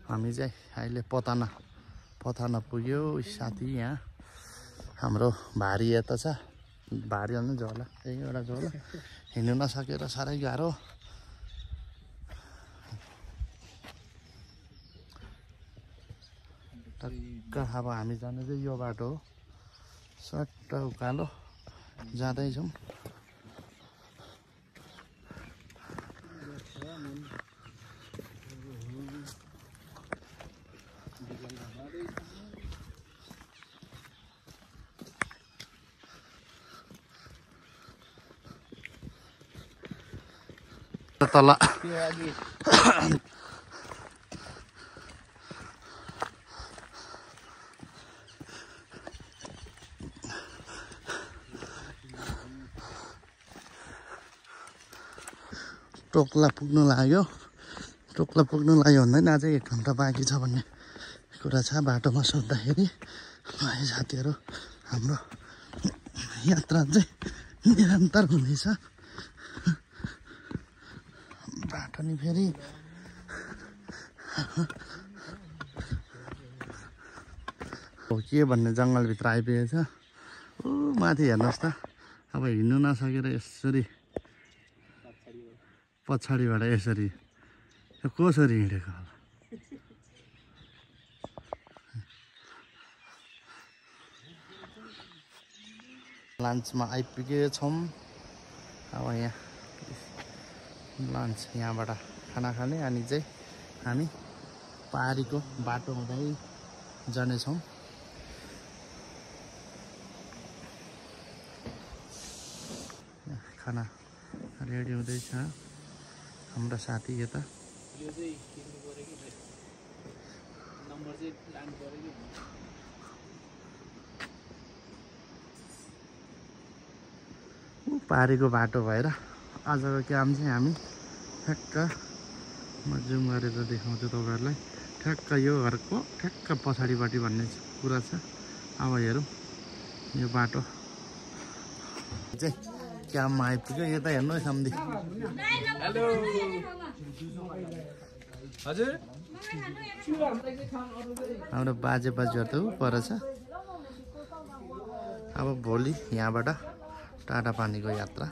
हामी चाहिँ अहिले पताना पुग्यो साथी। यहाँ हाम्रो भारी यता छ, भारी भन्नु झोला, एउटा झोला हिँड्नु नसकेर साह्रै गाह्रो। टक्क अब हामी जाने चाहिँ यो बाटो हो, सट्ट उकालो जाँदैछौँ। तल टोक्ला पुग्नु लाग्यो भन्दैन, अझै 1 घन्टा बाँकी छ भन्ने कुरा छ बाटोमा सोद्धाखेरि। है साथीहरू, हाम्रो यात्रा चाहिँ निरन्तर हुनेछ। बाटो नि फेरि हो के भन्ने जङ्गलभित्र आइपुगेछ। ऊ माथि हेर्नुहोस् त, अब हिँड्नु नसकेर यसरी पछाडिबाट यसरी कसरी हिँडेको होला। लन्चमा आइपुगेछौँ। अब यहाँ लन्च यहाँबाट खाना खाने, अनि चाहिँ हामी पारीको बाटो हुँदै जानेछौँ। खाना रेडी हुँदैछ। हाम्रो साथी यता पारीको बाटो भएर आजको काम चाहिँ हामी ठ्याक्क म जुम गरेर देखाउँछु तपाईँहरूलाई। ठ्याक्क यो घरको ठ्याक्क पछाडिपट्टि भन्ने कुरा छ। अब हेरौँ यो बाटो चाहिँ काममा आइपुग्यो। यता हेर्नु है सम्धी। हेलो हजुर, हाम्रो बाजेबज्यूहरू त ऊ पर छ। अब भोलि यहाँबाट टाढा पानीको यात्रा।